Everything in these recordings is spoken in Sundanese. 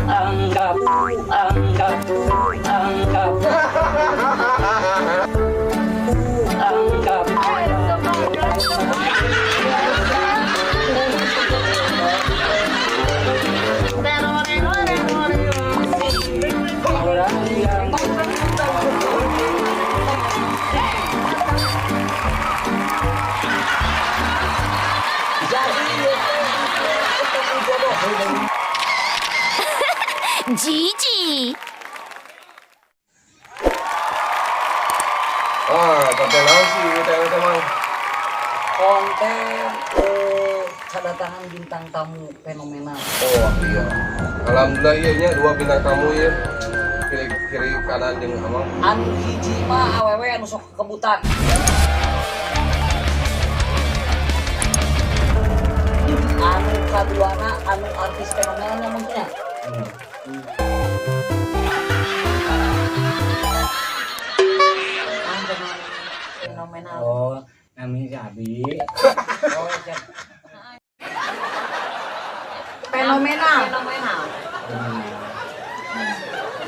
Anggap anggap anggap anggap. Jadi ieu teh ketemu jodoh. Gigi. Ah, konten naon sih ieu teh teh, Mang? Konten kedatangan bintang tamu fenomenal. Oh iya. Alhamdulillah iya nya dua bintang tamu ieu. Kiri kiri kanan jeung Amang. Anu hiji mah awewe anu sok kekebutan. Anu kaduana anu artis fenomenal maksudnya. Ah, fenomenal. Oh, namanya si Abi. Oh, siap. Fenomenal. Fenomenal.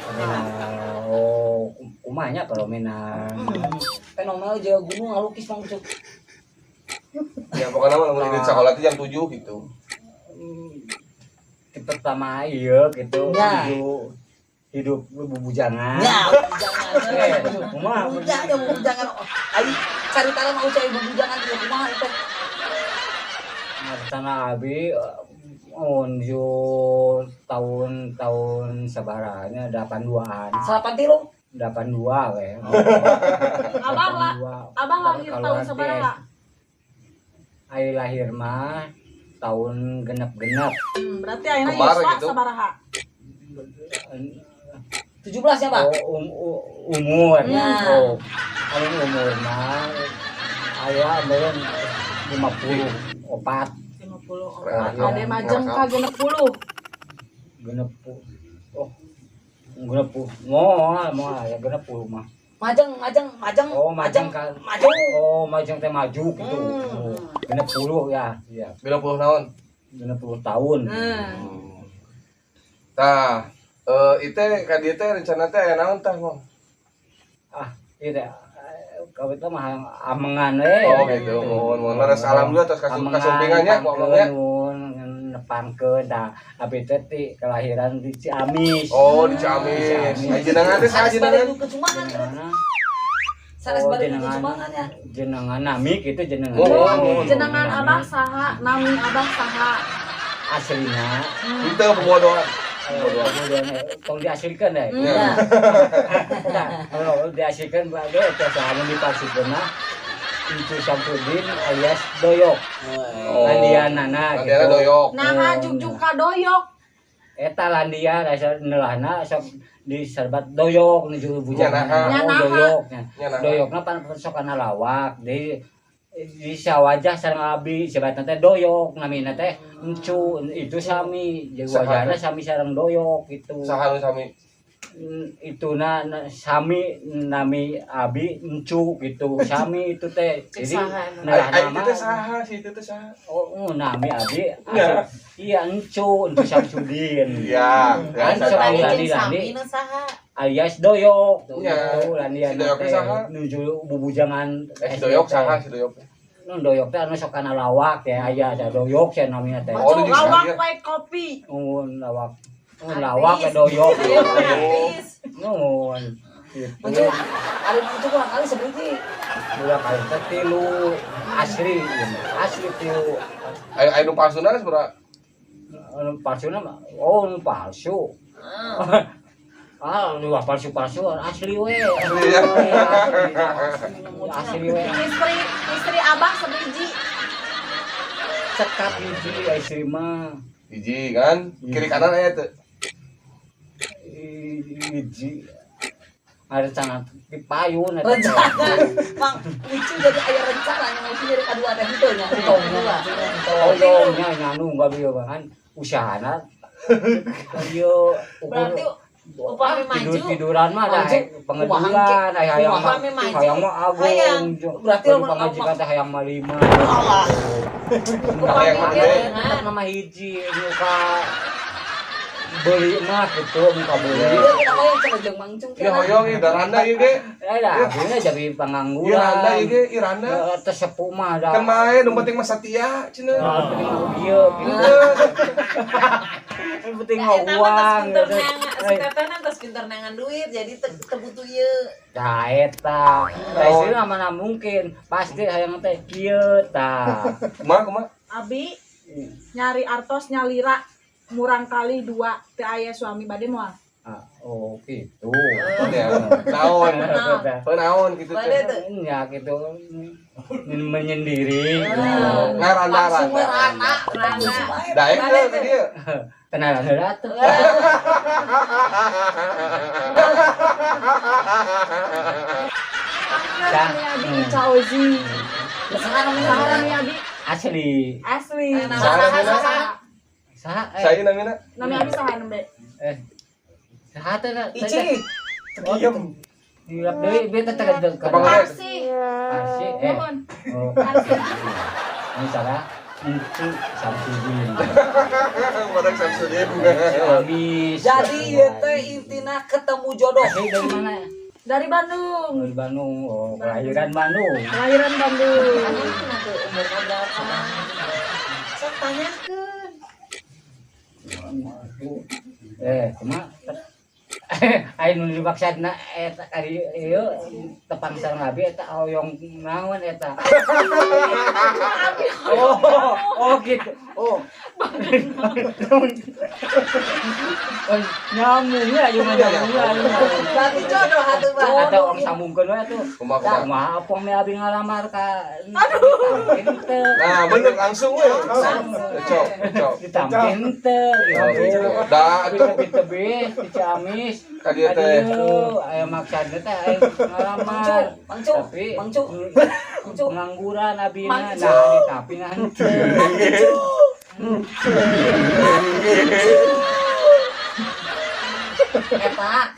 Fenomenal. Oh, kumanya fenomenal. Fenomenal jaga gunung ngalukis, Mang Ucup. Ya pokoknya mah lamun di sekolah teh jam 7 gitu. Di pertama iya gitu. Ya. Hidup hidup bubujangan. Ya, bubujangan. Eh, kumaha? Bubujangan, bubujangan. Ai caritana mau cari bubujangan teh kumaha itu? Tanah abi unju tahun-tahun sabaranya 82-an. 83. 82 we. Abah lah. 82. Abah lahir Kalau tahun artis, sabaraha? Ai lahir mah tahun genep-genep. Berarti ayeuna Kembar yuswa gitu. sabaraha? 17 ya, Pak? Oh, umur. Ya. Oh, anu umur mah aya meureun 54. 54. Iya. Ade majeng ka 60. Genep, oh, 60 moal moal ya 60 mah. Majeng, majeng, majeng. Oh, majeng kan. Maju. Oh, majeng teh maju gitu. Hmm. Oh, 60 ya, iya. 90 naon? 60 tahun. Tah, ieu ka dieu teh rencana teh aya naon tah, Mang? Ah, iya, kau itu mah amengan we. Oh gitu. Mohon mohon leres, alhamdulillah tos kasumpingan nya ku Amang nya. Nepangkeun da abi teh ti kelahiran di Ciamis. Oh, di Ciamis. Ciamis. Ai jenengan teh saha Sanes bade jenengan? nu kecumangan. Jenengan. Sanes Oh, bade nu jenengan. kecumangan ya. Jenengan nami gitu jenengan. Oh, oh, oh. Jenengan abah saha? Nami abah saha? Aslina. Henteu pembodohan. Kemudian tong diaslikan deh. Ya. Nah, kalau diaslikan berarti biasa anu dipalsukeun mah itu Samsudin alias Doyok. Oh. Landianana gitu. Landiana Doyok. Nah, Oh. jugjug ka doyok. Eta landia rasa nelahna sok diserbat doyok nuju bujangan. Nya naha. Nya Oh, naha. doyok. Nya. Nya naha. Doyokna pan sok kana lawak. Di di sawajah sareng abi sebatna teh doyok namina teh encu itu sami jadi Saha wajahna teh? sami sareng doyok gitu. Saha nu sami? Itu na sami nami abi encu gitu sami itu teh Cek jadi saha emang? nah Ai ai nama itu teh saha sih itu teh saha? oh, nami abi Ya. iya encu encu Samsudin. Iya, Kan ya, sok saya tahu. landi Tadi landi sami nu saha? alias doyok Ya. gitu landian Si Doyok teh teh saha? nuju bubujangan. Eh, si Doyok saha si Doyok? Nu doyok teh anu sok kana lawak ya aya ada doyok sia namina teh. Oh, nu jeung Lawak sahir. wae kopi. Nuhun lawak. Nuhun lawak ke doyok. Iya, artis. Nuhun gitu. Muncul, ada muncul kurang kali seperti Dua kali teh tilu asli asli tilu. Ai ai nu palsuna sabaraha? Anu palsu mah oh anu palsu. Ah, nu palsu palsu asli we. Asli ya. Asli, asli we. Istri istri abah sebiji. Cekap hiji istri mah. Hiji kan, kiri kanan aya teu? Hiji ada sangat dipayun eta teh. Rencana, Mang, lucu jadi aya rencana yang lucu jadi kadua teh henteu nya. Entong. Entong. Oh, nya nyanu enggak bieu kan usahana Ieu Berarti upami maju tidur-tiduran mah dah pengedulan hayang hayang mah agung. Berarti pamajikan teh hayang mah lima. Allah. Hayang mah gede. Nama hiji nu ka beli mah gitu muka beli. Ieu kita hoyong cenah jeung Mang Cung. Ieu hoyong ieu daranda ieu ge. Eh dah, akhirnya jadi pengangguran. Ieu randa ieu ge, ieu randa. Teu sepuh mah dah. Kan mae nu penting mah satia cenah. Penting mah ieu gitu. Yang penting mah uang. Si teteh tos pinter nangan duit jadi teu butuh ieu. Tah eta. Tah ieu mana mungkin pasti hayang teh kieu tah. Kumaha kumaha? Abi nyari artos nyalira murang kali dua teu aya suami bade moal. Ah, oh gitu. Ya, naon? Naon gitu teh. Ya gitu. Menyendiri. Ngaranda Langsung we rana. Rana. Daek teu ka dieu. Kenalan heula tuh. Nami abi Ica Ozi. Saha namina? Saha nami abi? Asli. Asli. Saha namina? Saha? Saha namina? Nami abi saha nembe? Saha teh? Ici. Diem. Dilap deui beta teh tegak. Arsi. Arsi. Nuhun. Oh. Arsi. Ini salah. Encu Samsudin. Badak Samsudin. Amis. Jadi ieu teh intina ketemu jodoh. Asli dari mana? Dari Bandung. Dari Bandung. Oh, kelahiran Bandung. Kelahiran Bandung. Nanti umurna berapa? Sok tanyakeun. Kumaha? Ayo nu dimaksudna eta ari ieu tepang sareng abi eta hoyong naon eta. Oh, oh gitu. Oh. Oh, nyambung ya ieu mah nyambung ya. Berarti jodoh atuh Bang. Atau orang sambungkeun we atuh. Kumaha kumaha apa me abi ngalamar ka. Aduh. Nah, bener langsung we. Cok, cok. Ditampin teu gitu. Da atuh tebih di Ciamis. Ka dieu teh. Aya maksudna teh aya ngalamar. Mang Cu, Tapi Mang Cu. Mang Cu. pengangguran abina. Mang Cu. Nah, ditampin henteu. Eta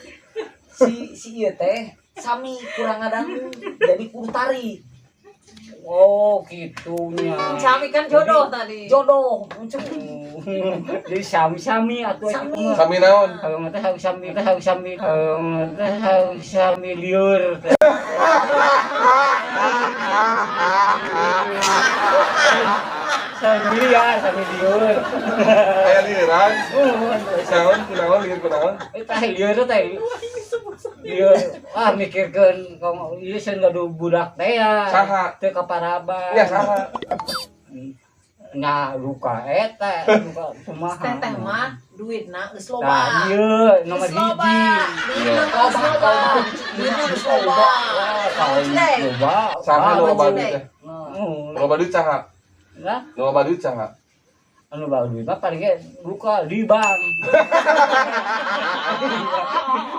si si ieu teh sami kurang ngadangu jadi kudu tarik. Oh, gitunya. Sami kan jodoh tadi. Jodoh, Mang Cu. Jadi sami-sami atuh Sami. Sami naon? Kalau teh harus sami, teh harus sami, teh harus sami liur. Sami liar, sami liur. Aya liuran. Naon kunaon liur kunaon? Teh liur teh. Liur. Wah, mikirkeun komo ieu sieun gaduh budak teh ya. Saha? Teu kaparaban. Ya saha? Nah, luka eta, luka kumaha. Teteh mah duitna geus loba. Nah, ieu nomor Geus loba. hiji. Duitna geus loba. Duitna geus loba. Loba. Saha nu loba duit teh? Nu Loba duit saha? Lah, Nu loba duit saha? anu loba duit mah paling ge luka di bank.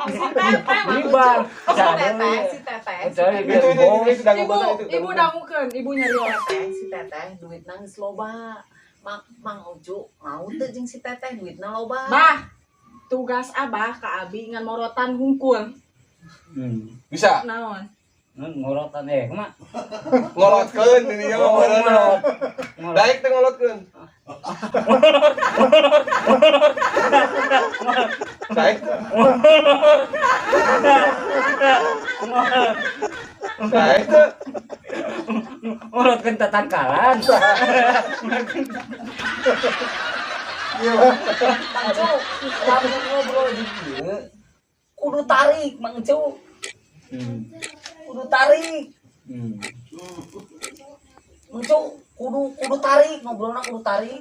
Si teteh Di bank. Si teteh, si teteh. Itu itu itu dangu Ibu, itu. ibu dangukeun, ibu nyari orang. Teteh, si teteh duitna geus loba. Mang Ucu mau teu jeung si teteh duitna loba. Bah, tugas abah ka abi ngan morotan hungkul. Bisa Naon? Ngorotan kumaha? ngolotkeun di dieu mah beureunan. Daek teh ngolotkeun. Daek teh. Daek teh. Ngorotkeun tatangkalan. Mang Cu, lamun ngobrol di dieu kudu tarik Mang Cu. Kudu tarik. Mang Cu, kudu tarik ngobrolna kudu tarik.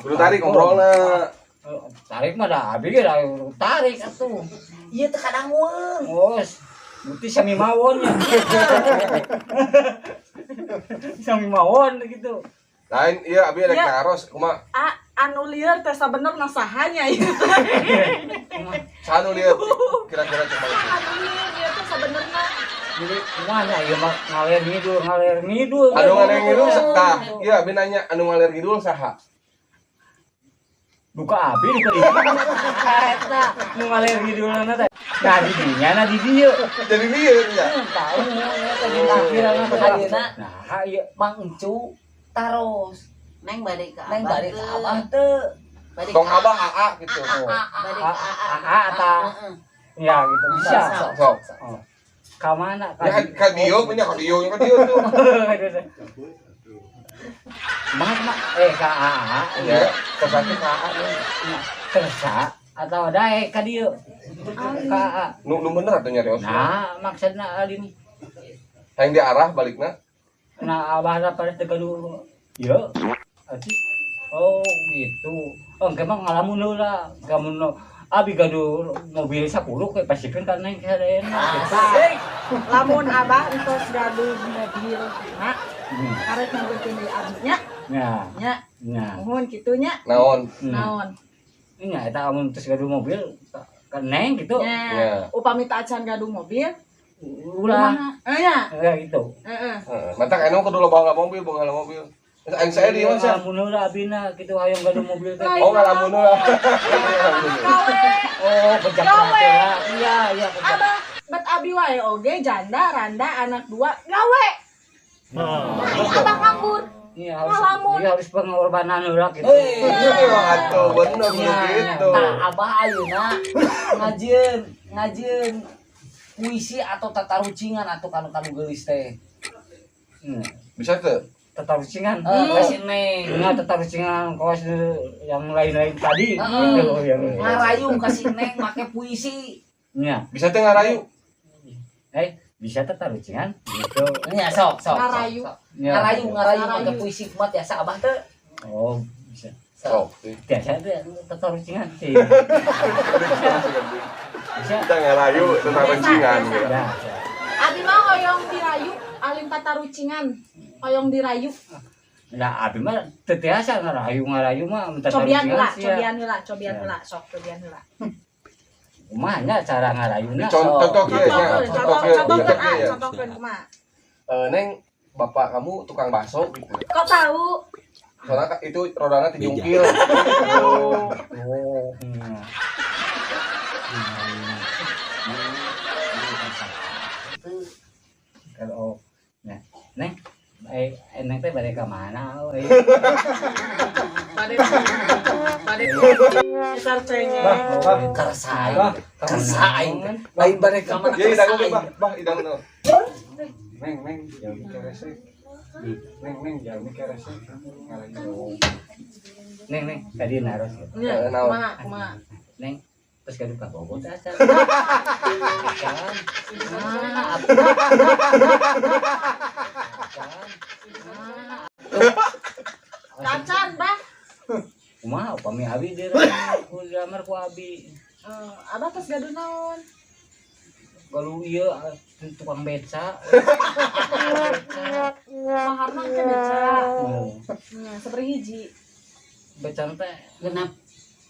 Kudu tarik ngobrolna. Tarik mah dah abi ge dah tarik atuh. Ieu teh kadangueun. Oh, berarti sami mawon ya. Sami mawon gitu. Lain ieu abi rek Iya. naros kumaha? A, anu lieur teh sabenerna sahanya ieu teh. Saha nu lieur kira-kira coba. Anu lieur ieu teh sabenerna. Jadi kumaha ieu mah ngaler ngidul, ngaler ngidul. Anu ngaler ngidul tah. Ieu abi nanya anu ngaler ngidul saha? Duka abi, duka di eta nu ngaler kidulna teh. Nah, di dinya, nah di dieu. Jadi lieur ya. Tahu eta di akhiran mah. Ayeuna. Nah, ieu Mang Encu taros. Neng balik ke Neng abah balik ke teu. abah teu. Balik Tong ke abah AA gitu. Balik ke AA. AA atau Heeh. ya gitu bisa. Sok, Sok. sok. Oh. Ka mana? Ya ka dieu punya ka dieu, ka dieu tuh. Mak mak ka AA. Ya, kesatu ka AA. Kersa atau daek ka dieu. Ka AA. Nu nu bener atuh nyarios. Nah, maksudna alim. Hayang diarah balikna. Nah, abah lah pada tegaduh. Ya. Ati. Oh, gitu. Oh, engke mah ngalamun heula. Kamu nu abi gaduh mobil 10 kayak pasikeun ka neng sadayana. Gitu. Asik. Lamun abah entos gaduh mobil nah karek nyebutkeun deui abi nya. Nah, Nya, nah. nuhun kitu nya. Naon? Nah, Naon? nya eta amun terus gaduh mobil ka neng gitu. Nya, Nya. upami teu acan gaduh mobil, Ulah. kumaha? Eh nya. Ya gitu. Heeh. Heeh. Matak anu kudu loba mobil, boga mobil. Aing saya di mana sih? Ngalamun heula abina gitu hayang gaduh mobil teh. Lain Oh, ngalamun heula. Gawe. Oh, kerja Gawe. keras. Iya, kerja. Abah, bet abi wae oge janda, randa, anak dua, gawe. Ai abah nganggur. Iya, harus Ngalamun. iya, harus pengorbanan heula gitu. Iya, atuh bener Iya, iya. gitu. Tah abah ayeuna ngajieun ngajieun puisi atau tatarucingan atau kanu-kanu geulis teh. Bisa tuh. Tatarucingan. Eh, kasih neng. Nah, tatarucingan kos yang lain-lain tadi Heeh. gitu yang Ngarayu kasih neng make puisi. Nya. Bisa teh ngarayu. Bisa tatarucingan gitu. Nya sok sok. sok, Ngarayu. sok. Nya. Ngarayu ngarayu Ngarayu. make puisi kumat biasa abah teh. Oh, bisa. Sok. Biasa tuh tatarucingan sih. Bisa. Kita ngarayu tentang rencingan. Biasa. Ya. Abi mah hoyong dirayu, alim tatarucingan. Hoyong dirayu. Nah, abi mah teu tiasa ngarayu ngarayu mah Cobian heula, tatarucingan sih. Ya. cobian heula, cobian Ya. heula, sok cobian heula. Kumaha nya cara ngarayuna? Contoh kieu nya, Contohkeun, contoh contoh, kieu, contohkeun, contoh ah, kieu ya. contohkeun kumaha. Eh, Neng, bapak kamu tukang bakso gitu. Kok tahu? Soalnya itu rodana tijungkil. Oh. Oh. Hmm. Kalau nah, neng, neng teh balik ke mana? Euy? Bade bade besar cengeng. Kersa aing. Kersa aing teh. Lain bade ka mana Ya, kersa idang aing. bah, bah, idang no. Neng, neng, jalmi kerese. Neng, neng, jalmi kerese. Ngarayu. Neng, neng, tadi naros ya. Nya, Eh, naon? kumaha, kumaha. Neng, terus gaduh ka Bogor teh acan. Acan. Nah, acan. Nah. Kacan, Bah. Kumaha upami abi di ku dilamar ku abi. Eh, abah tos gaduh naon? Kalau ieu tukang beca. Maharna ke beca. Oh, Nya, sabaraha hiji? beca teh Genap.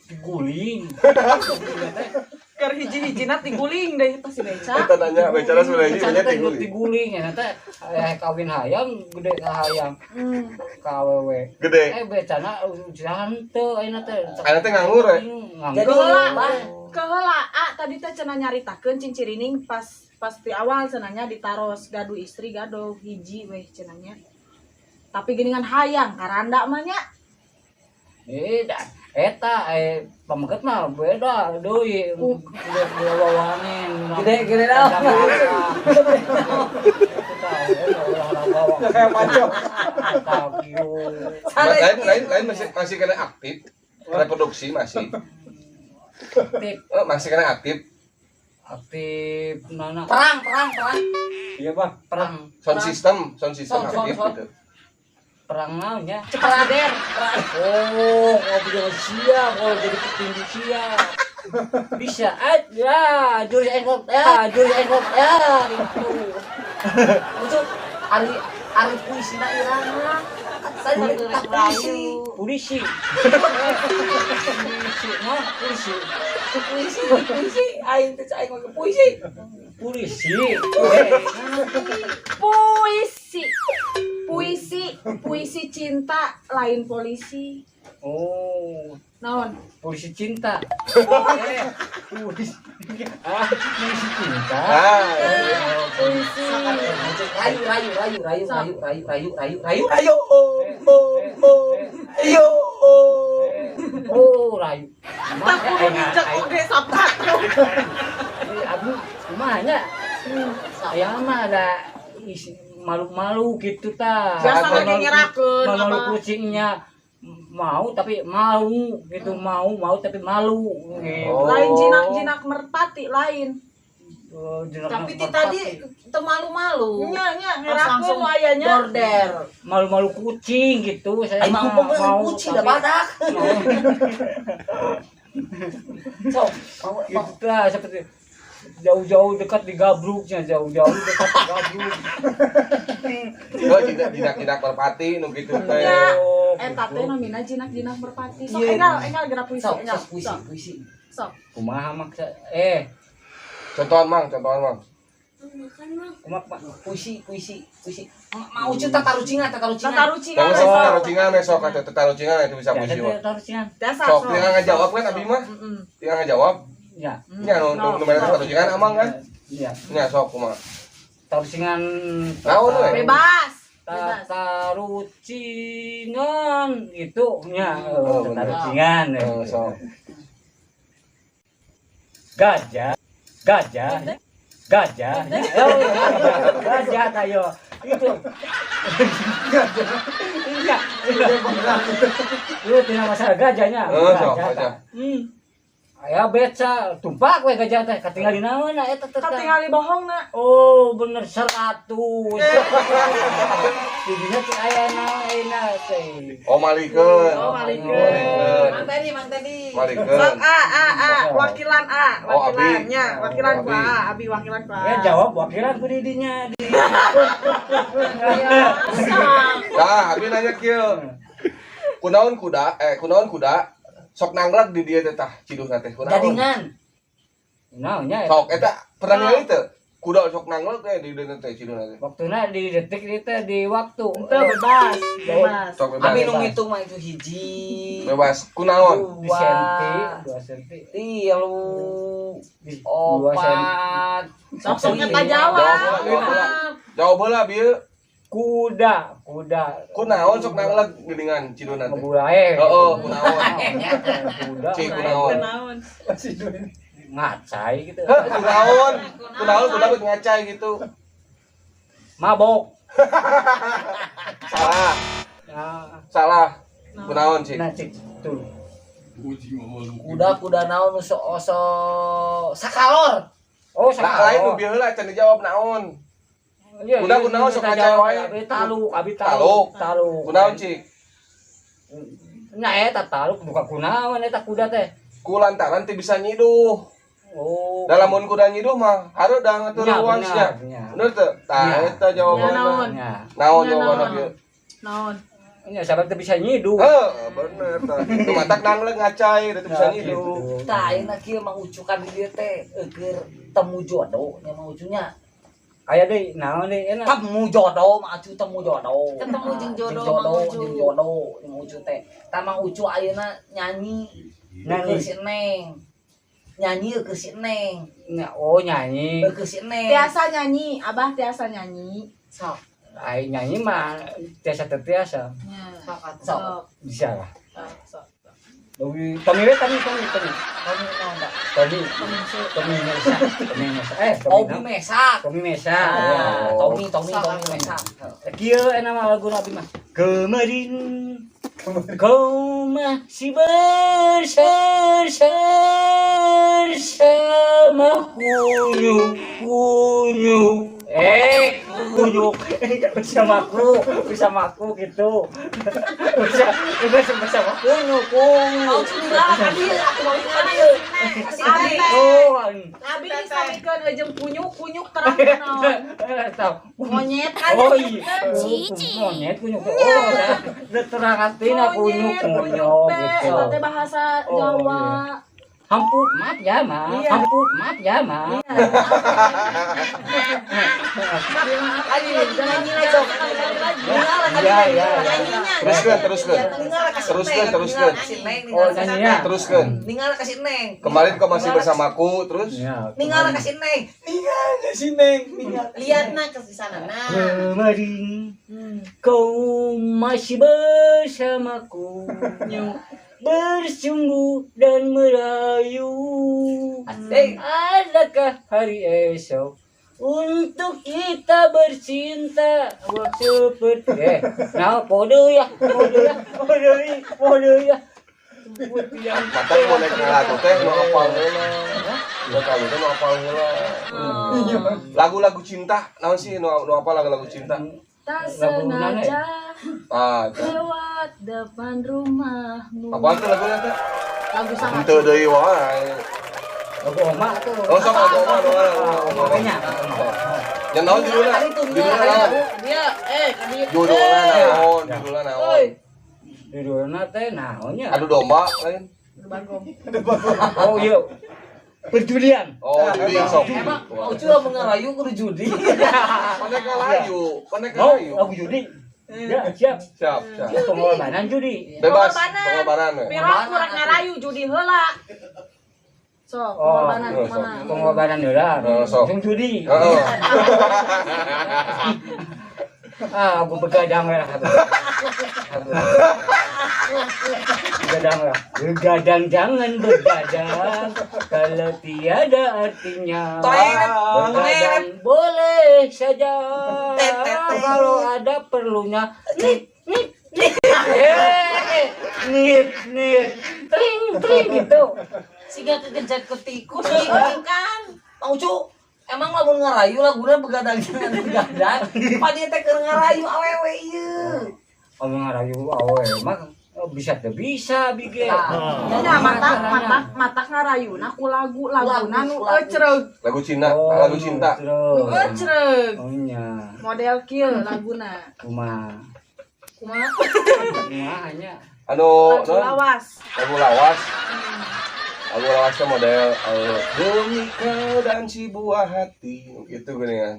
diguling. Guling teh. Keur hiji-hijina tiguling deui teh si beca. Eta nanya, bicara sebelah ini Beca nanya teh tinggal. diguling ya teh kawin hayang gede ka hayang Hmm. ka awewe. Gede. Becana ujian teu ayeuna teh. Ayeuna teh nganggur ya? Nganggur. Jadi Keheula, bah keheula ah tadi teh cenah nyaritakeun cing cirining pas pas di awal cenahnya ditaros gaduh istri gaduh hiji weh cenahnya. Tapi geuningan hayang karanda mah nya. Dah eta pameget mah beda deui gede wawanin. Gede gede dah. Kayak pancok. Lain lain lain masih masih kena aktif. Reproduksi masih. Aktif, Eh, masih kena aktif. aktif nana Perang perang perang. Iya, Bang. Perang Sound system Sound, sound, aktif sound. gitu. Perang naonnya? Cepat der. Perang. Oh, ngopi jangan siap, kalau jadi petinju siap. Bisa aja, jurus engkot ya, jurus engkot ya, gitu. Lucu ari ari puisina irama. Saya tak puisi. Polisi. Polisi, nah, polisi. Puisi, puisi, aing teh aing mah puisi. Polisi. Puisi. Puisi, puisi cinta lain polisi. Oh. Naon? Puisi cinta. Puisi. Puisi cinta. Puisi. Rayu rayu rayu rayu rayu rayu rayu rayu rayu rayu. Oh oh ayo. Oh, rayu. Tak kudu nginjek oge sapatu. Abu kumaha nya? Saya mah ada isi malu-malu gitu ta. Biasa lagi ngerakeun malu apa? Kucingnya mau tapi mau gitu, mau mau tapi malu gitu. Oh. Lain jinak-jinak merpati lain. Oh, jinak Tapi ti merpati. tadi teu malu-malu. Nya nya Pas ngerakeun langsung nu aya nya. Border. Malu-malu kucing gitu saya Ayo mah mau kucing dah badak. Mau. Sok, mau mau. Gitu lah, seperti jauh-jauh dekat digabruknya, jauh-jauh dekat digabruk. Oh, jinak jinak jinak merpati nu kitu teh. Nya. Oh, Eta gitu. teh namina jinak-jinak merpati. Sok Iya. enggal enggal geura puisi Sok, enggal. sok puisi, Sok. puisi. Sok. Kumaha maksa Contohan Mang, contohan Mang. Kumaha Pak? Puisi, puisi, puisi. Mau cu tatarucingan, tatarucingan. Tatarucingan. Jangan sok tatarucingan sok atuh tatarucingan itu bisa puisi mah. Tarucingan. Dasar Sok tinggal ngajawab kan abi mah. Heeh. Tinggal ngajawab. Ya. Nya nu nu mana tatarucingan amang kan? Iya. Nya sok kumaha. Tarucingan. Naon we? Bebas. Bebas. Tatarucingan itu nya. Oh, bener. Tatarucingan. Eh, sok. Gajah, gajah, gajah, oh, gajah tayo itu enggak itu tidak masalah gajahnya. Eh, sok, gajah. Gajah. Aya beca tumpak we gajah teh katingali naon eta teh. Katingali bohong na. Oh, bener 100. Jadinya teh aya naon ayeuna teh. Oh, malikeun. Oh, malikeun. Malikeun. Mang tadi, Mang tadi. Malikeun. Sok A A A wakilan A, Oh, Abi. wakilannya, wakilan ku Abi. A, Abi wakilan ku A. Ya jawab wakilan ku didinya di. Nah, abi nanya kieu. Kunaon kuda, kunaon kuda sok nanggrag di dieu teh tah ciduhna teh kunaon? Gadingan. Naonnya? Sok eta pernah ningali teu? Kuda sok nanggrag teh di dieu teh ciduhna teh. Waktuna di detik itu di waktu. Itu bebas, bebas. Sok bebas. Abi nu ngitung mah itu hiji. Bebas. Kunaon? Di senti, 2 senti. Tilu, Di 2 senti. opat. Sok sok nyata jawab. Jawab heula, jawab heula. Jawab heula bieu. Kuda, kuda. Kunaon sok nangleg geuningan ciduhna teh? Ngebulae. Heeh, kunaon? Kuda. Cik kunaon? Kunaon. Ngacai gitu. Heh, kunaon? Kunaon kuda bet ngacai gitu. Mabok. Salah, Nah, salah. Kunaon cik? nah cik tuh. Kuda kuda naon nu sok oso sakalor. Oh, Lah lain nu bieu heula can dijawab naon. Iya, Kuda iya, kunaon sok kita ngacai jawab, wae. Abi taluk, abi Taluk. taluk, taluk. Kunaon cik? Nya eta taluk buka kunaon eta kuda teh. Ku lantaran teu bisa nyiduh. Oh. Dalam mun kuda nyiduh mah hareudang atuh Nya, ruangsnya. benar, nya. Bener teu? Tah Nya. eta jawabanna. Naon? Nya. Naon Nya, jawabanna naon? bieu? Naon? Nya sabab teu bisa nyiduh. Heuh, bener tah. Itu matak nangleg ngacai da teu bisa Nah, nyiduh. gitu. Tah ayeuna kieu Mang Ucu kan di dieu teh keur temu jodoh nya Mang Ucunya. Aya deui naon deui enak. Temu jodoh Mang Ucu temu jodoh. Ketemu jeung jodoh, Jeung jodoh, Mang Ucu. jeung jodoh Mang Ucu teh. Tah Mang Ucu ayeuna nyanyi Nyanyi. keur si Neng. Nyanyi keur si Neng. Nya, oh nyanyi. Keur si Neng. Tiasa nyanyi, Abah tiasa nyanyi. Sok, Ai nyanyi mah tiasa teu tiasa. Nya. Sok atuh. sok. Sok. Bisa lah. Sok, sok. Lebih Tommy we, Tommy, Tommy, Tommy. Kamu naon da? Tommy, Tommy Mesa, Tommy Mesa. Eh, Tommy. Obi Mesak. Tommy Mesa. Ah, Ya. Tommy, Tommy, Sok Tommy atuh. Mesak. Kieu enak mah lagu Nabi mah. Kemarin kau masih bersama kunyuk kunyuk kunyuk bersamaku bersamaku gitu bisa bisa bersama kunyuk Mau kunyuk. curi lah ka dieu, aku mau ka dieu. Kasih Abi. Oh. Abi disamikeun jeung kunyuk, kunyuk terang naon. Tahu. Monyet kan. Oh iya, Cici. monyet kunyuk. Oh, udah terang artinya kunyuk Monyet, kunyuk teh. gitu. Eta teh bahasa Oh, Jawa. Hampur, maaf ya, maaf. Iya. Hampur, maaf ya, maaf. Lagi lagi nyanyi lagi sok. Iya, iya. Nyanyinya. Teruskeun, teruskeun. Ningal kasih Teruskeun, Neng. teruskeun. Kasih Neng, Oh, ningal kasih nyanyinya. Neng. Teruskeun. Ningal kasih Neng. Kemarin kau masih bersamaku, terus Iya. Ningal kasih Neng. Si Neng, ningal. Lihat nah ke sana nah. Kemarin kau masih bersamaku, bersungguh dan merayu. Asik. Adakah hari esok untuk kita bercinta seperti nah kode ya, kode ya, kode ya, kode ya. Seperti yang Mata mau naik lagu teh nu apal heula. Rek lagu teh nu apal heula. Lagu-lagu cinta, naon sih nu nu apal lagu-lagu cinta? Tak Lagu mana, sengaja Ah, teh. lewat depan rumahmu. Apaan tuh lagunya teh? Lagu sama. Henteu deui wae. Lagu oma tuh. Oh, sok lagu oma, lagu oma. Pokoknya. Yang naon judulna? Judulna naon? Dia eh kadi. Judulna naon? Judulna naon? Judulna teh naonnya? Adu domba lain. Bagong. Oh iya. Perjudian. Oh, judi sok. Emang Mang Ucu lamun ngarayu kudu judi. Pandai kalayu, pandai Mau kalayu. lagu judi. Ya, siap. Siap, siap. Pengorbanan judi. Bebas, Pengorbanan. pengorbanan we. Pira kurang ngarayu judi heula. Sok, pengorbanan Oh, kumaha? Pengorbanan heula. Oh, sok. Langsung judi. Heeh. Ah, aku begadang lah. Aku. Begadang lah. Begadang jangan begadang kalau tiada artinya. Begadang boleh saja kalau ada perlunya. Nit nit nit. Eh, nit nit. Tring tring gitu. Siga kekejar ke tikus gitu kan. Mang Ucu, emang lamun ngarayu laguna begadang jangan begadang. Pa dia teh keur ngarayu awewe ieu. Omong ngarayu awe mah bisa teu bisa bikin. Nya mata mata mata ngarayuna ku lagu laguna nu Lagu. ecreug. Lagu Cina, lagu cinta. Nu ecreug. Oh nya, Model kieu laguna. kumaha. Kumaha? Kumaha nya. Anu, Lagu non, lawas. lagu lawas. Lagu lawasnya model demi kau dan si buah hati gitu gini kan.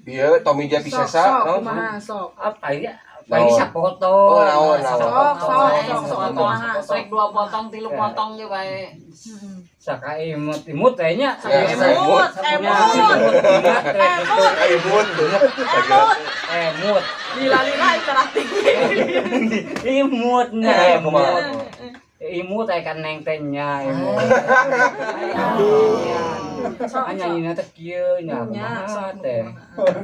Dia Tommy Sok Japisesa, sok non? kumaha sok. Apa ya? Apa ini Naon? sapoto. Oh, naon, naon. Sok sok sok sok kumaha sok. Rek dua potong, tilu potong ge bae. Saka imut imut teh nya. Ya, Emut, emut. Emut. Ayo mut. Emut. Emut. Lila-lila interaktif. Imut nya Eh, emut. kumaha? Imut aya kan neng teh nya imut. Sok, Ah nyanyi teh kieu nya Nya, kumaha sok, teh.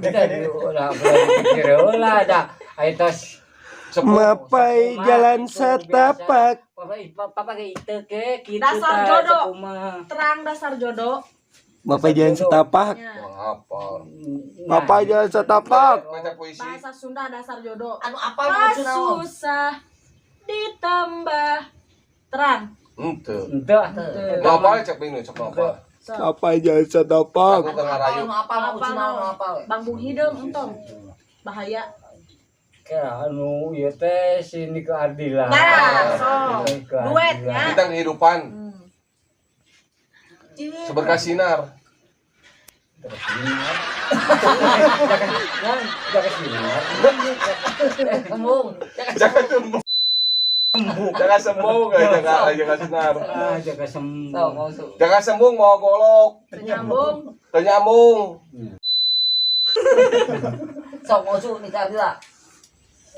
Kita ulah pikir heula da. Aya tos Sepuh. Mapai jalan setapak. Papa papa ge itu ke kitu Dasar tah, jodoh. kumaha. Terang dasar jodoh. Mapai jalan setapak. Nya. Wah, apa? Mapai jalan setapak. Baca puisi. Bahasa Sunda dasar jodoh. Anu apal Mang Pas Ucu naon? susah ditambah terang. Henteu. Henteu. Nu apal cek bingung cek nu apal. Sok. Mapai jalan setapak. Lagu keur ngarayu. Anu apal Mang Ucu naon anu apal. Bang Bung Hideung entong. Bahaya. Kira anu ieu teh si Nike Ardila. Nah, sok. Nike Ardila. Duetnya. Tentang kehidupan, seberkas sinar. Terus sinar. Jangan jaga sinar. Kembung. Jangan sembung. Jangan sembung, jangan jangan sinar. Ah, jaga sembung. Sok Mang Ucu. Jangan sembung mau golok, Nyambung. ternyambung. Sok Mang Ucu nikah Ardila.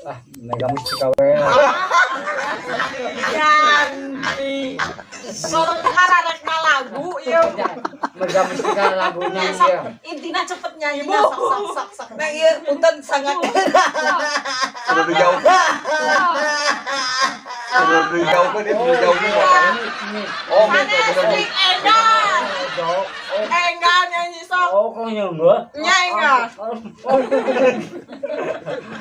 Ah, Mega Mustika we. Ganti. Sorot kararek lagu ieu. Mega Mustika lagunya ya. Intina cepet nyanyi sok sok sok sok. Nah ieu punten sangat Sudah dijauh. Sudah dijauhkan itu dijauhkan. Oh, gitu, bener. Sanes enggan. Enggan nyanyi sok. Oh, kok nyembah? Nya enggan. Oh,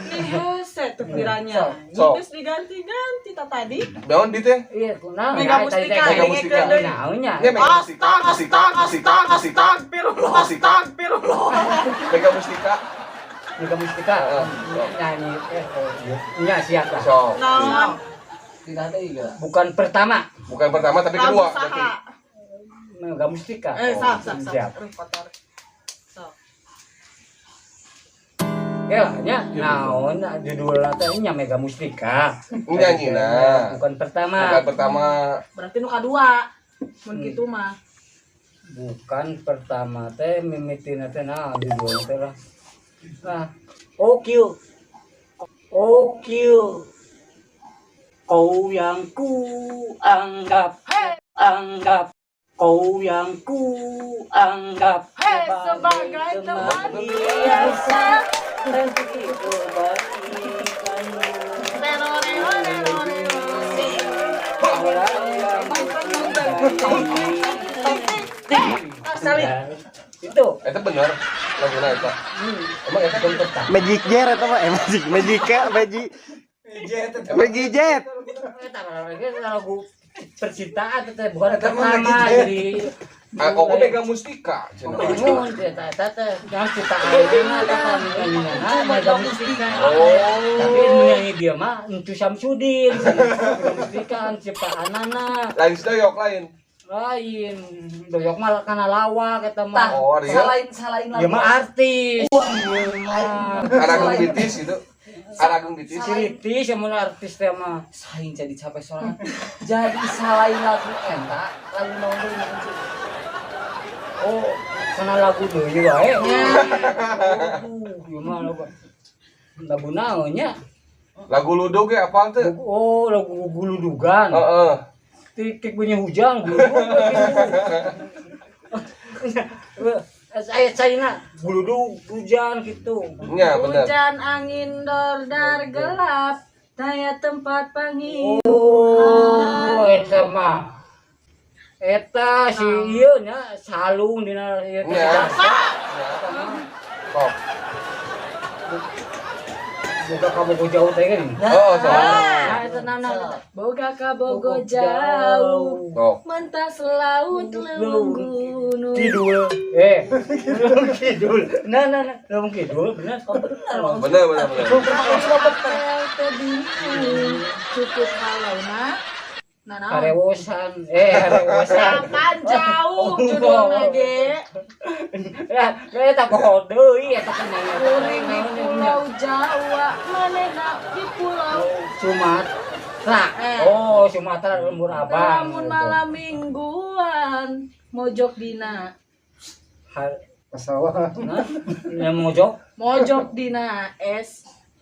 Nih hese tuh piranya. Sok. Terus diganti-ganti ta tadi. Daun di teh. Iya, kunaon? Mega Mustika, Mega Mustika. Naonnya? Ini Mega Mustika, Mustika, Mustika, Mustika, Mustika, Astagfirullah. Mega Mustika. Mega Mustika Heeh. nyanyi oh, iya. Nya siap lah. Sok. Naon? Pindah deui geura. Bukan pertama. Bukan pertama tapi Lagu kedua. saha? Mega Mustika. Sap sap sap. Siap. Aduh, kotor. Sok. Ya lah nya naon judulna teh nya Mega Mustika. Nyanyina. Bukan pertama. Bukan pertama. Berarti nu kadua. Mun kitu mah. Bukan pertama teh mimitina teh nah judulna teh lah. Nah, oke. Oke. Kau yang ku anggap, anggap kau yang ku anggap Sebagai teman biasa dan kebaikanmu. Orang yang Salib. Itu. Eta bener laguna eta. Emang eta Bukan pertama. Magic Jet atau apa? Magic Magic Magic Magic Jet. Eta lagu percintaan teh bukan pertama jadi Aku Mega Mustika cenah. Oh, eta eta teh yang ciptaan mah eta nyanyi Mega Mustika. Oh. Tapi nu nyanyi dia mah Encu Samsudin. Mega Mustika ciptaanana. Lain doyok lain. Lain doyok mah kana lawak eta mah. Oh, iya. Salain salain lagu. Dia mah artis. Aragung Bitis gitu. Aragung Bitis. Siritis yang mun artis teh mah. Saing jadi capek sorangan. Jadi salain lagu eta, lagu naon deui Mang Ucu? Oh, kana lagu deui wae. Aduh, ieu mah lagu. Lagu naon nya? Lagu Ludo ge apal teu? Oh, lagu guludugan. Heeh. Titik bunyi hujan guludug. Saya China guludug hujan gitu. Nya bener. Hujan angin dordar gelap, daya tempat pangin. Oh, eta mah. Eta si ieu nya salung dina ieu teh. Nya. Top. Boga kabogo jauh teh kan. Oh, sok. Nah, eta nana. Boga kabogo jauh, Sok. mentas laut leuweung gunung. Kidul. Leuweung kidul. Nah, nah, nah, leuweung kidul bener. Oh, bener Mang Ucu. Bener bener bener. Mang Ucu mah bener. Tebing cukup halauna. Nah, naon? Karewosan. Karewosan. Apaan jauh judulna ge? Ya, eta poho deui eta kan nyanyi. Kuring di Pulau Jawa, manehna di Pulau Sumatera. Oh, Sumatera Lembur Abang. Lamun malam mingguan, mojok dina. Masalah. Nah, yang mojok Mojok dina S.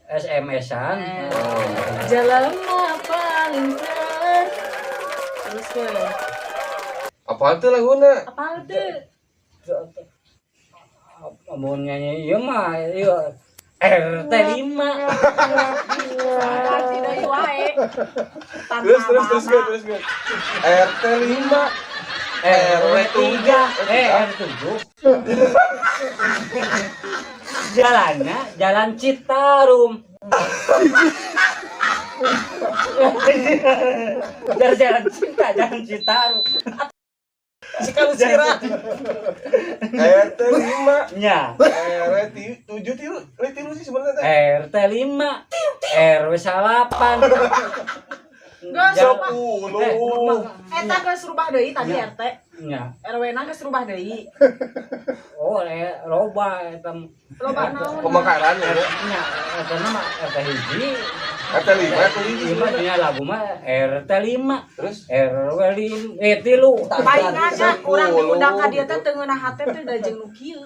SMS-an. Jelema paling ter. Terus ke Apal teu laguna? apa tuh? Mau nyanyi ieu mah ieu RT 5. Tidak wae. Terus terus terus gue terus gue. RT 5 RW 3 RT 7. Jalannya Jalan Citarum. Dari Jalan Cinta, Jalan Citarum. Cikalusira. RT 5 Nya. RW 7 tilu, tilu sih sebenarnya teh. RT 5 RW 8. Geus rubah. 10. Eta geus rubah deui tadi RT. Nya. RW na geus rubah deui. Oh, loba eta. Loba naon? Pemekaran ya. Nya, eta mah RT hiji. RT 5 RT hiji Lima dina lagu mah RT 5. Terus RW 5 tilu. Palingan nya urang diundang ka dieu teh teu ngeunah hate teh da jeung nu kieu.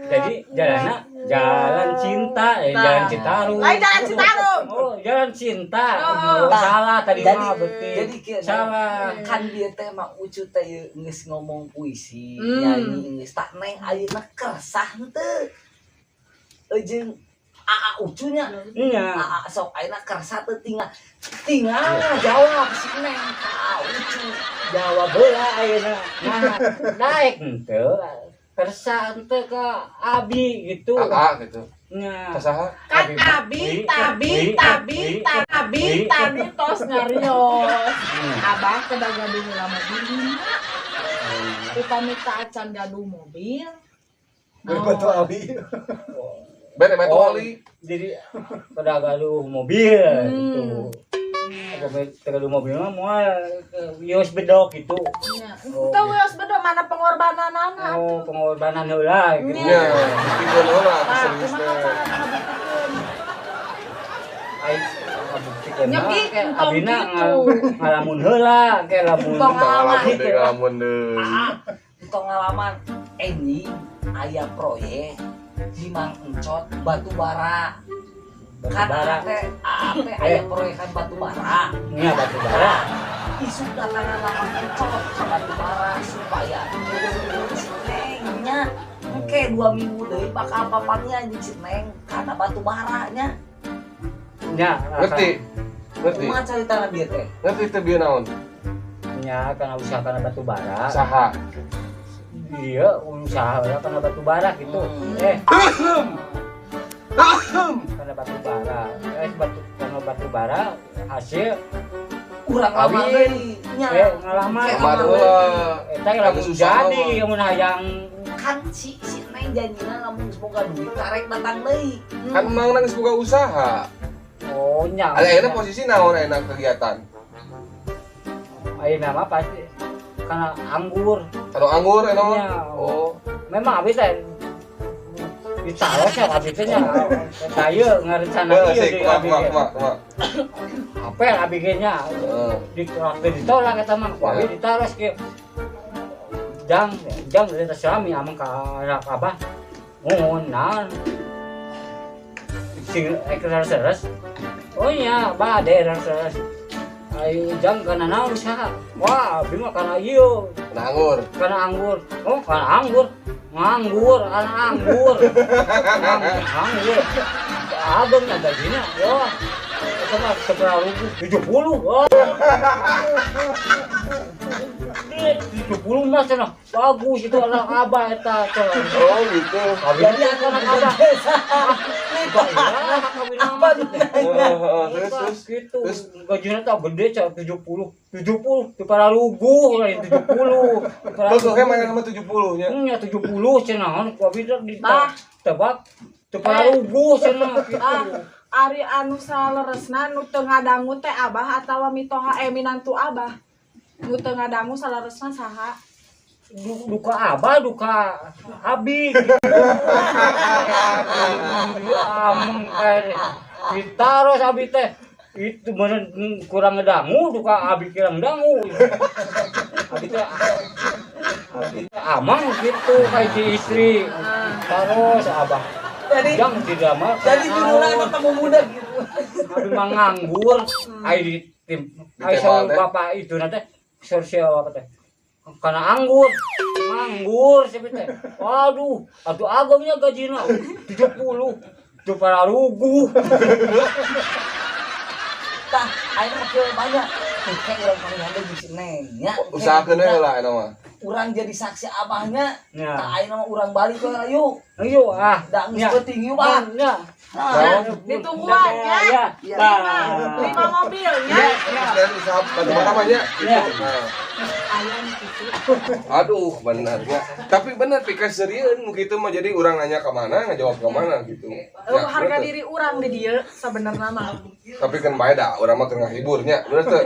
Jadi jalanna Jalan Cinta, Jalan Citarum. Lain Jalan Citarum. Oh, Jalan Cinta. Oh. Oh, salah tadi Jadi mah berarti. jadi kieu salah. Kan dia teh Mang Ucu teh ieu geus ngomong puisi, nyanyi geus tak neng ayeuna kersah henteu. Jeung Aa Ucunya. Nya. Aa sok ayeuna kersa teu tinggal. Tinggal jawab si neng ka Aa Ucu. Jawab heula ayeuna. Nah, naik henteu. Kersa henteu ka Abi gitu. AA gitu. Nya. Kasaha? Kan abi tabi tabi tabi tabi tos nyarios. Abah kedah gaduh heula mobil lima. Upami teu acan gaduh mobil. Berbatu Ali. Bene metu Oh. oli. Jadi pada gaduh mobil gitu. Apa teu mobil mah moal wios bedok gitu. Nya. Teu wios bedok mana pengorbananana. Oh, pengorbanan heula gitu. Nya, buktikeun heula Tah, serius kumaha teh. cara ngabuktikeun? Ai ngabuktikeun mah Nyeki, entong abina gitu. Ngalamun heula ke lamun. Entong ngalaman. Ngalamun deui, ngalamun deui. Tong ngalaman enjing aya proyek di Mang Encot batu bara. Batu Kan bara. teh teh aya proyekan batu bara. Nya batu bara. Isuk datangan Mang Encot ka batu bara supaya si Neng nya engke 2 minggu deui bakal papangnya jeung si Neng karena batu bara nya. Nya. Ngerti? Ngerti? Kumaha caritana bieu teh? Ngerti teh bieu naon? Nya kana usaha kana batu bara. Saha? Iya, usaha heula kana batu bara gitu. Kana batu bara. Batu kana batu bara hasil Urang lamar Kawin. deui nya. Ngalamar. Lamar heula. Eta lamun Susah jadi mah. lamun hayang. Kan si si Neng janjina lamun geus boga duit karek datang deui. Kan mang geus boga usaha. Oh nya. Ada ayeuna posisi naon ayeuna kegiatan? Ayeuna mah pasti kana anggur. Kalau anggur ayeuna mah. Nya. Oh, Memang abi teh ditaros ya abi teh nya. Saya ngarencana Heuh, ieu sih, deui kumaha abi kumaha ge. kumaha kumaha. Apa ya abi ge nya? Heeh. Ditolak ditolak eta mah ku abi ditaros ke. Jang, jang dari suami amang ka anak abah. Ngun naon. Sing leres. Oh iya, bade leres. Ayo jang kana naon usaha? Wah, abi mah kana ieu, Kana anggur. Kana anggur. Oh, kana anggur. Nganggur, kana anggur. Nganggur. Abang nya gajinya, wah. Itu mah seberapa ribu? 70. Wah. 70 mah cenah. Bagus itu anak abah eta. Oh, gitu. Kawin Jadi itu anak abah. Kawin Apa Heeh, heeh, terus terus. Gitu. Terus? Gajinya tak gede cah 70. 70 di Paraluguh lain 70. Terus oke main sama 70 nya. Nya 70 cenah ku abi teh di Tah. tebak teu paraluguh cenah gitu. Ah, ari anu saleresna nu teu ngadangu teh abah atawa mitoha minantu abah? Nu teu ngadangu saleresna saha? Duka abah, duka abi gitu. Ameng ditaros abi teh itu bener kurang ngedangu, duka abi kurang dangu. Abi teh amang gitu kayak si istri taros abah. Jadi jang tidak mah. Jadi judulnya emang tamu muda gitu. Abi mah nganggur ai di tim ai Ditembak saur teh. Bapak itu nanti saur siapa teh karena anggur nganggur siapa teh, waduh atuh agongnya gajina 70 itu para ruguh. Tah, ayeuna mah kieu banyak. Kayak urang panggilan deui si Neng nya. Usahakeun we lah ayeuna mah. Urang jadi saksi abahnya. Ya. Tah, ayeuna mah urang balik we lah yuk. Ayo ah. Da geus Ya. penting yuk, Bah. Ya. Nah, Ditungguan ya. Ya. Lima, lima mobilnya. Terus dari usaha batu bara mah nya. Ya. Nah. Ayam gitu. Aduh, benernya. Tapi bener pikaseurieun nu kitu mah, jadi urang nanya ke mana, ngajawab ke mana gitu. Oh, harga bener teu? diri urang di dieu sebenarnya mah. Tapi kan bae da urang mah keur ngahibur nya, bener teu?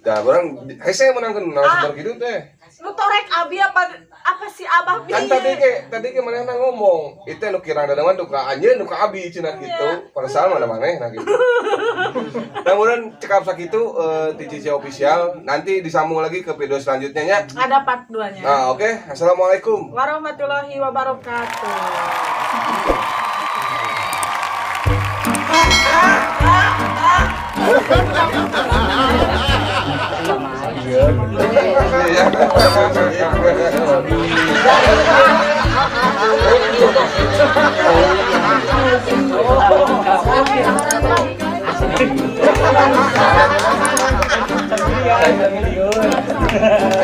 Da urang hese meunangkeun narasumber kitu teh. Nu torek abi apa apa si abah Kan piye? tadi ge manehna ngomong, itu nu kirang dadangan duka anjeun duka abi cenah gitu. Padahal mana manehna gitu. Nah, kemudian cekap sakitu TCC official, nanti disambung lagi ke video selanjutnya nya. Ada part 2-nya. Nah, oke. Assalamualaikum. Warahmatullahi wabarakatuh. Sama iya gitu. Iya. Iya, iya.